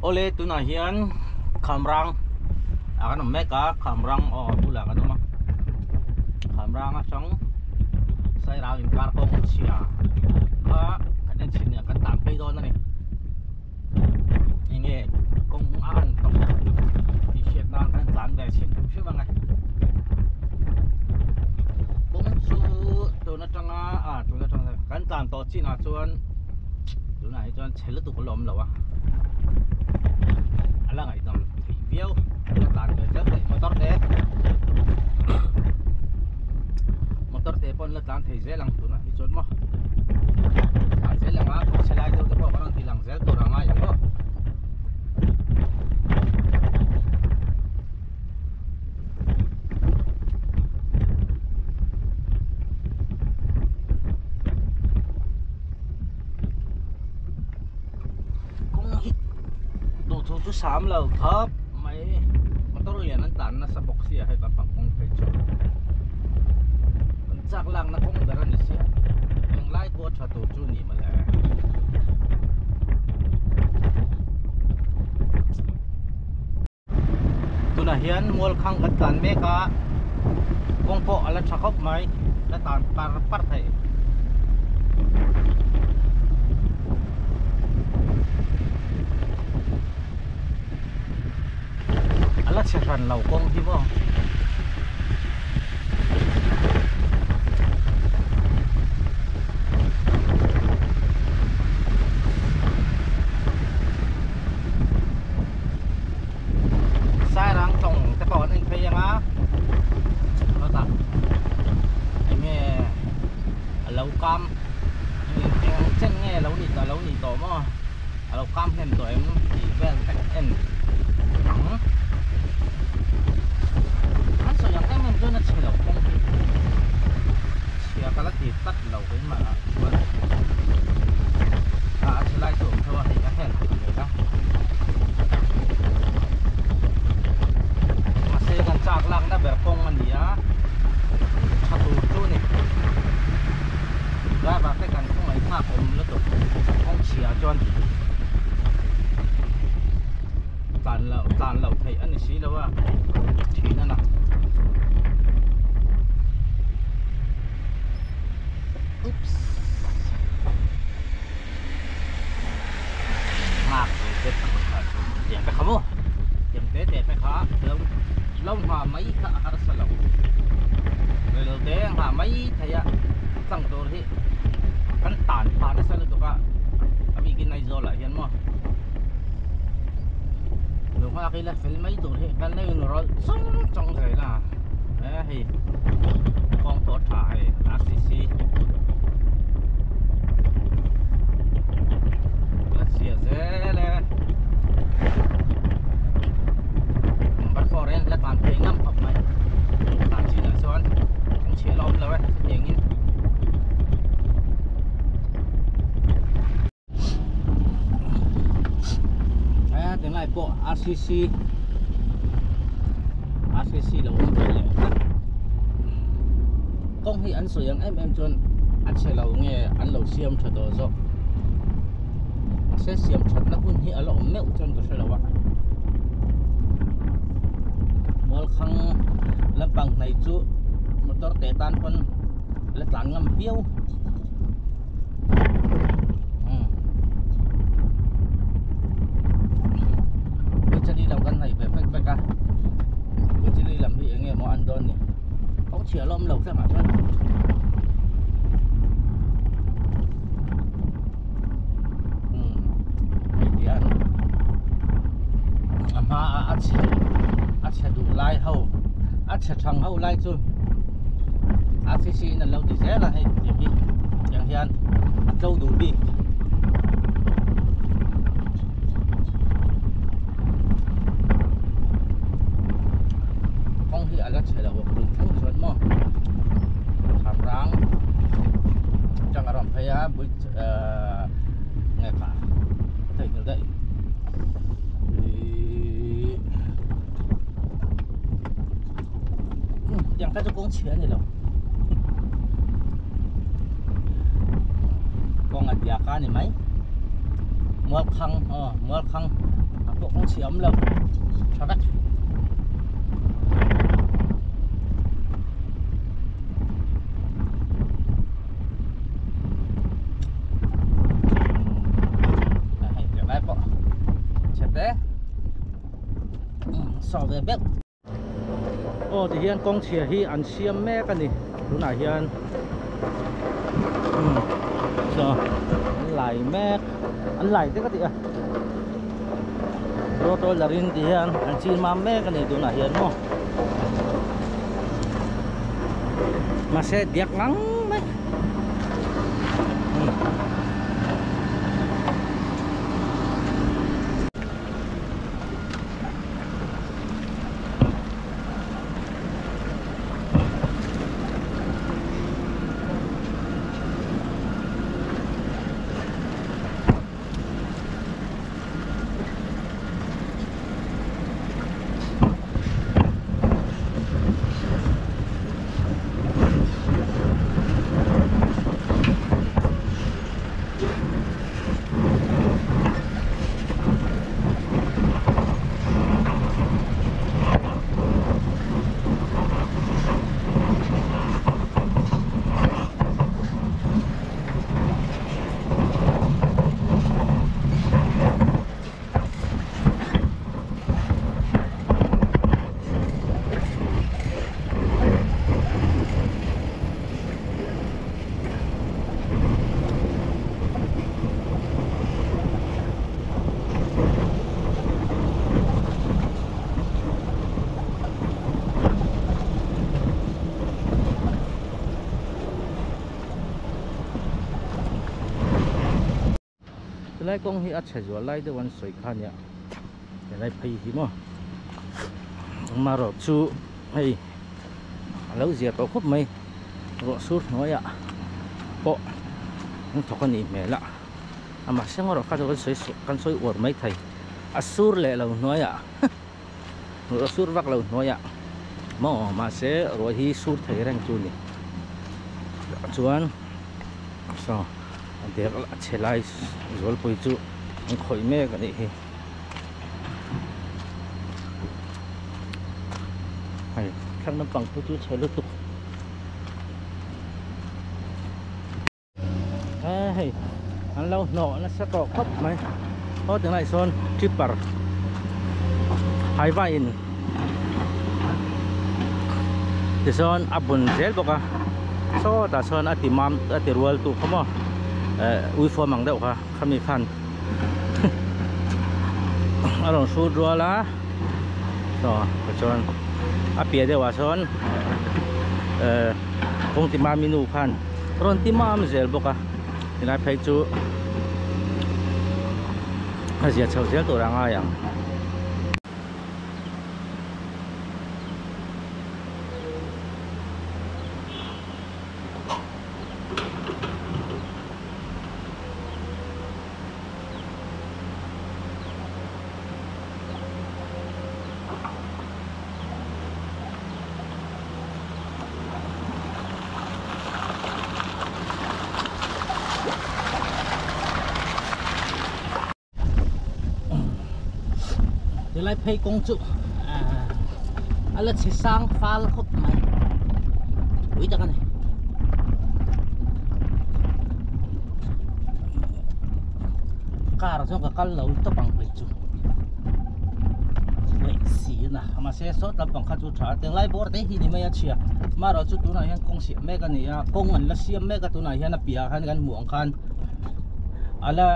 Awle tunah hian Khamrang ah kan awm mek a Khamrang aw bulah kan awm a Khamrang atang Sairang inkar kawng chhia kha kan en chhin kan tan phei dawn a ni enge kawng a an tawh tih hriat nan kan tlan ve chhin hrim hrim ang e kawng chu tun atanga ah tun atanga kan tlan tawh chinah chuan tunah hi chuan chhe lutuk a la awm lo a a la ngaihdam theih viau a la tlan ve zel theih motor te motor te pawn la tlan thei zel ang tunah hi chuan maw tlan zel ang a kawng chhe lai deuh te pawh kan rawn ti lang zel tur a ngai ang aw. Kawng hi duhthu chu sam lo khawp mai motor lian an tlan nasa bawk sia hei lampang kawng phei chu an chak lakna kawng ber a ni sia englai pawh a tha tur chu ni mawle. Tunah hian mual khang kan tlan mek a kawng pawh a la tha khawp mai la tan par par thei a la chhe hran lo kawng hi maw. Sairang tawng te pawh an en phei ang a chutah enge a lo kam eng chen nge a lo ni a lo ni tawh maw a lo kam hnem tawh em tih vel te kan en ang an sawi ang em em chuan a chhe lo kawng hi chhia ka la ti tlat lo keimah ah chuan a chhe lai chu awm tho a hei a hel thei ve la mahse kan chak lak na ber kawng a ni a tha tur chu a ni driver te kan khawngaih thlak awm lutuk kawng chhia chuan tlan loh tlan loh theih a ni si lo a thin a na. Oops. Ngak te tiang te kha maw tiang te te te kha lo lo hna mai kha a harsa lo rel te hna mai thei a tlang tur hi kan tan phah nasa lutuk a a bikin Aizawl ah hian maw lo nghak ila fel mai tur hi kan la inrawlh chawng chawng zel a e hei kawng pawh a tha hei RCC la chhia zel e number 4 hian la tlan phei ngam khawp mai tlan chin ah chuan kawng chhia la awm lo e chutiang in Tunlai pawh RCC RCC lo awm ve leh tlat kawng hi an sawi ang em em chuan a chhe lo nge an lo siam tha tawh zawk mahse siam that na hun hi a la awm meuh chuan ka hre lo a mualkhang lampang hnai chu motor te tan pawn la tlan ngam viau. Puichali lam kan hnaih ve fek fek a Puichali lam hi enge maw an dawn ni kawng chhia la awm lo tlangah chuan hei hian a hma a a chhe a chhe duh lai ho a chhe thang ho lai chu RCC in an lo ti zel a hei tiang hi tiang hian a tlo duh bik kawng hi a la chhe lo a tun thleng chuan maw Khamrang atang a rawn phei a bui ahh nge kha ka theihnghilh daih ihh tiang kha chu kawng chhia a ni lo kawng a diak a ni mai mualkhang aw mualkhang a pawh kawng chhia awm lo tha vek. Hei tiang lai pawh chhe te saw ve beuh. Aw ti hian kawng chhia hi an siam mek a ni tunah hian umm saw an lai mek an lai te ka ti a road roller in ti hian an chil mam mek a ni tunah hian maw mahse diak ngang mai. Helai kawng hi a chhe zual lai deuh an sawi kha nia helai phei hi maw amaherawhchu hei a lo zia tawh khawp mai ruah sur hnuaiah pawh an thawk a nih hmel a amah seng erawh kha chu kan sawi kan sawi uar mai thei a sur leh lo hnuaiah ruah sur vak lo hnuaiah maw mahse ruah hi sur thei reng chu a ni chuan saw a dek a chhe lai zualpui chu an khawih mek a nih hi. Hei thlang naupang te chu chhe lutuk e hei an lo hnawh nasa tawh khawp mai aw tunlai sawn tripper haiva in tichuan a bun zel bawk a sawtah sawn a ti mam a ti rual tu kha maw eh uifuam ang deuh kha khami khan a rawn hrut rual a saw tichuan a piah deuhah sawn eh kawng ti mami nu khan rawn ti mam zel bawk a tilai phei chu a zia chho zel tur a ngai ang. Helai phei kawng chu a la chhe sang fal khawp mai ui tak a ni. Car chuan ka kal lo tawp ang phei chu leh si na mahse sawt lampang kha chu tha a tinglai bawr te hi ni mai a chhia marawh chu tunah hian kawng siam mek a ni a kawng an la siam mek a tunah hian a piahah khan kan hmuh ang khan a la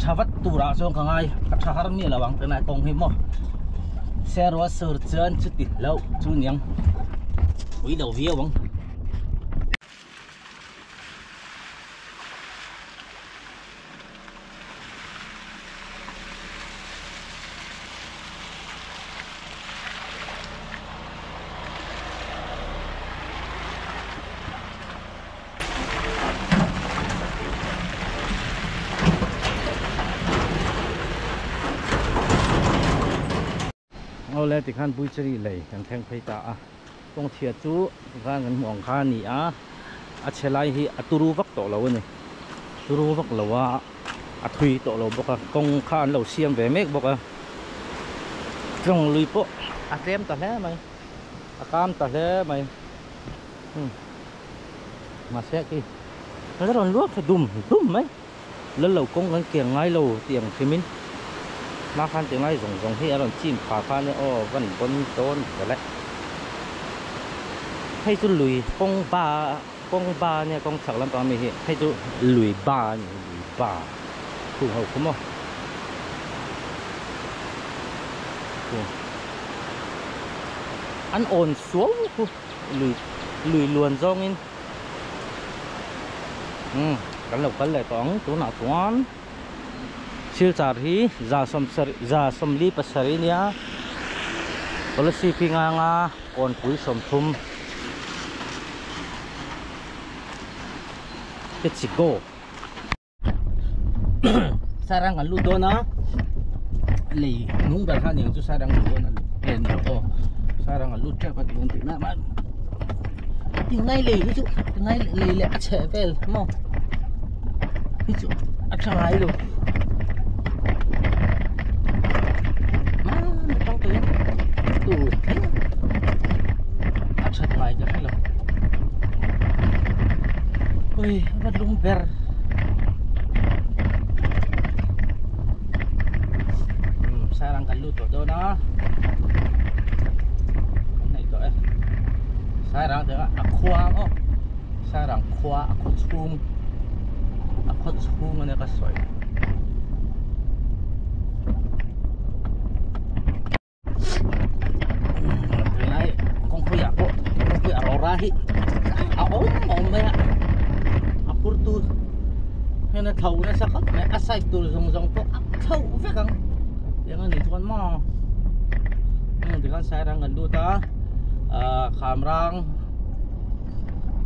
tha vat turah chuan ka ngai a tha har miah lo ang tunah kawng hi maw serua sur chuan chuti hlauh chu niang ui lo viau ang. Awle tikhan Buichari lei kan thleng phei ta a, kawng chhia chu tikhan kan hmuh ang kha a ni a, a chhe lai hi a turu vak tawh lo a ni, turu vak lo a. A thui tawh lo bawk a kawng kha an lo siam ve mek bawk a tlawng lui pawh a tlem ta hle mai a kam ta hle mai umm mahse khi a la rawn luak thla dum dum mai lal lo kawng kan kiang ngai lo tih ang hrim in hma khan ti ngai zawng zawng hi a rawn chim pha kha ania aw van bawn dawn vel e hei chu lui kawng ba Kawng ba ania kawng chhak lampang ami hi hei chu lui ba a ni lui ba khung ho khu maw khu an awn suau khu lui lui luan zawngin umm kan lo kal leh tawh ang tunah chuan silchar hi za sawm sarih za sawmli pasarih ania policy pi nganga Kawnpui 30 Let's go Sarang an lut dawn a lei nung ber kha aniang chu sarang lut dawn a en rawh aw sarang an lut tep a tih an tih na tingai lei hi chu tingai lei leh a chheh vel maw hi chu a tha ngai lo hmana tang tawhin tur thleng a that ngai ka hrelo ui a va lung ber um sarang kan lut tawh dawn a kan hnaih tawh e sarang te a khua ang aw Sarang khua a khaw chhung a khaw chhung ania ka sawi. Tunlai kawngpui ah pawh kawngpui a rawra hi a awm a awm mai a a phur tu hian a thlo nasa khawp mai a side tur zawng zawng pawh a thlo vek ang tiang a nih chuan maw tikhan Sairang kan lut a ah Khamrang.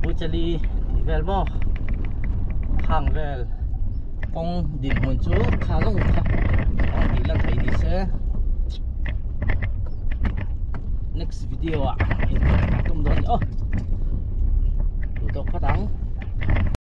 Puichali tih vel maw khang vel kawng dinhmun chu kha zawng kha kawng tih lan theih ni se next video ah in tum dawn ni aw duh tawk phawt ang.